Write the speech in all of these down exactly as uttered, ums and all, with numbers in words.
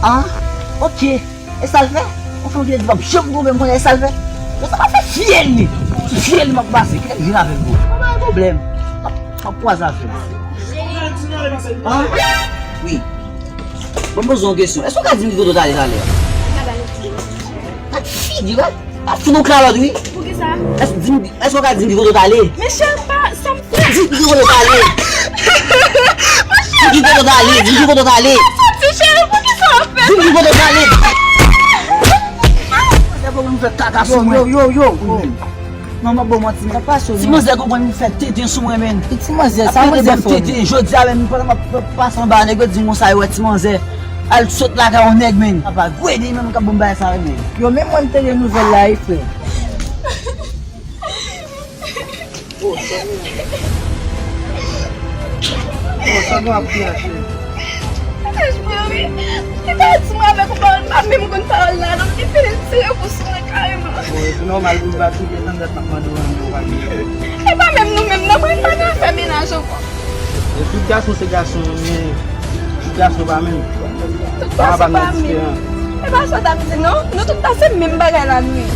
Ah, ok. E sa l fè? Yon fanm ki te di p ap janm twonpe m konnen e sa l fè? Men sa pa fè fyèl li. Sou fyèl li m ap pase. Kite m jwenn avè l, bro. Pa gen pwoblèm. M ap, m ap kwaze avè l. Ah? Wi. Bon, m poze yon kesyon. Èske w ka di m ki kote w t ale talè a? Gad figi, gad. Ap fout yon kalòt, wi. Poukisa? Èske, di m, èske w ka di m ki kote w t ale? Mesye, pa, sa m fè? Di m ki kote w t ale. Di m ki kote w t ale, di m ki kote w t ale. Soti, cheri, poukisa w ap fè sa? Di m ki kote w t ale. Yo, yo, yo, yo. Non, m ap ba w manti, men. Sa pase, ti manzè konprann li fè tenten sou mwen, men. Ki ti manzè? Sa manzè fè w, men? Tenten, jodi a menm, pandan m ap pase anba, nèg yo di m konsa, yo wè ti manzè al sot lakay yon nèg, men. Apa, Gwede menm k ap ban m bagay sa yo, men. Yo, men mwen m tande nouvèl la, wi, frè. Oh, sa nou ap fè, cheri? Anj mwen, wi. Li pa di mwen avèk yon pawòl, m pa menm konn pawòl la, non, li fini tire kou sou mwen kareman. Bon, e nòmal pou l pa touye, tann dat m ap mande w randevou pa gen. E pa menm nou menm, non, mwen pa nan fè mennaj ankò. E tout gason se gason, men tout gason pa menm. Tout gason pa menm. E pa sa w t ap di, non? Nou tout pa se menm bagay la, nou ye.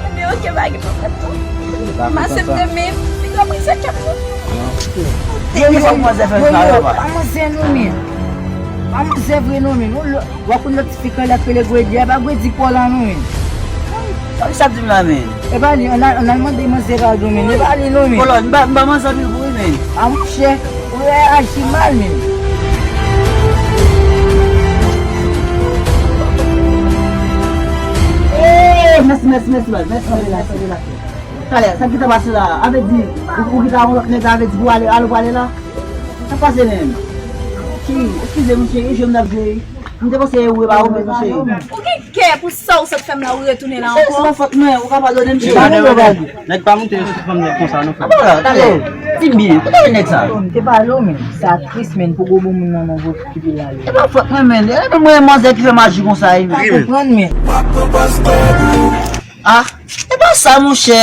Ebyen, ok, pa gen pwoblèm, non. M aksepte, men li ka brile kè m, non. Yo, yo, yo, yo, pa manzè non, men. Pa manzè vre non, men. W ap konn lòt ti fi k rele Gwede a, e pa Gwede Paul la non, men. Sa misye ap di m la, men? E pa li, ann al, ann al mande manzè padon, men. E pa li non, men. Kolòn, m ba, m ba manzè anpil kouri, men. A monchè, ou reyaji mal, men. Eh, mèsi, mèsi, mèsi, mèsi, mèsi, mèsi, mèsi. Talè, sa ki ta pase la? Avè di, ou, ou ki ta yon lòt nèg la, avè di pou ale, ale, pou ale la? Sa pase menm? Ki, eskize m, cheri, jwe m t ap jwe. M te panse e ou, e pa ou menm, cheri. Ou gen kè pou sa ou sot fè m la, ou retounen la ankò? Cheri, se pa fòt mwen, ou ka padone m, cheri. Nèg pa moute sou fanm nèg konsa, non, frè. Apa la, talè, di m byen, kote nèg sa? Yo, m te pale w, men. Sa tris, men, pou gwo bon moun nan, nan vòt ki te ale. E pa fòt mwen, men. E mwen, manzè ki fè maji konsa, wi, men. Pa konprann, men. Ah, e pa sa, monchè.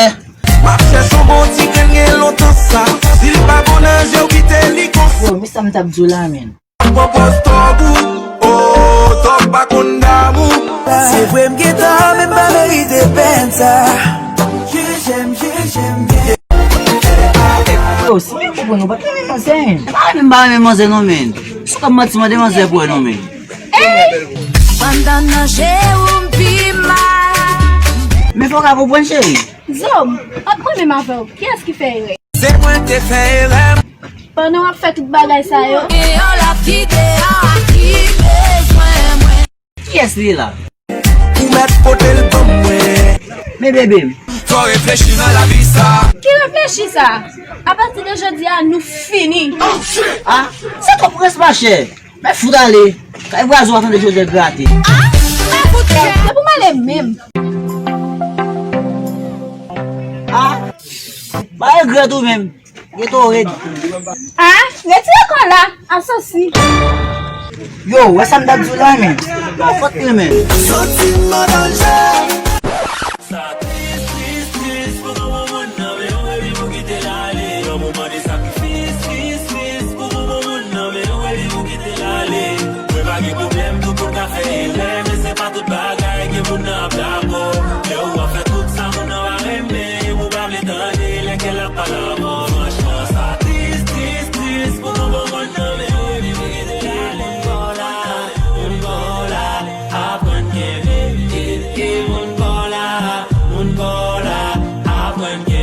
M ap chèche yon bon ti grenn gen lontan sa. Si l pa bon nan je w, kite li konsa. Yo, men sa m t ap di w la, men. Pòpòz tòg ou, oh, tòg pa konn damou. Se vre m gentan, men m pa merite pèn sa. Je j'aime, je j'aime bien. Yo, si byen konprann, ou pa t renmen manzè, men. E pa renmen m pa renmen manzè non, men. Si w ap manti, mande manzè pou wè non, men. Ey! Pandan nan je ou m pi mal. Men fò w ka konprann, cheri. Di m, ant mwen menm avè w, kiyès ki fè erè? Se mwen te fè erè. Pandan w ap fè tout bagay sa yo. Gen yon lòt ki deyò a ki bezwen mwen. Kiyès li ye la? Ou mèt pote l ban mwen. Men bebe m. Fò reflechi nan lavi sa. Ki reflechi sa? Apati de jodi a, nou fini. Ah, se twòp près, machè. Men fout ale. Kay vwazen w ap tande Joseph grate. Ah, men fout ale. Se pou m ale menm. Ah, pa regrèt ou menm. Geto rèd. Ah, retire kò la, asosi. Yo, wè sa m t ap di w la, men. Yo, fòk li, men. Santi m an danje. Sa tris, tris, tris pou gwo moun nan, men yon redi pou kite l ale. Yon moman de sakrifis, tris, tris pou gwo moun nan, men yon redi pou kite l ale. Mwen pa gen pwoblèm, tout moun ka fè erè, men se pa tout bagay ke moun nan ap dakò. Lè ou ap fè tout sa moun nan pa renmen, ou pa vle tande lè kè l ap pale avè w. Franchman, sa tris, tris, tris pou gwo bon moun nan, men yon redi pou kite l ale. Moun pa w la, moun pa w la, aprann kenbe. Moun pa w la, moun pa w la, aprann kenbe.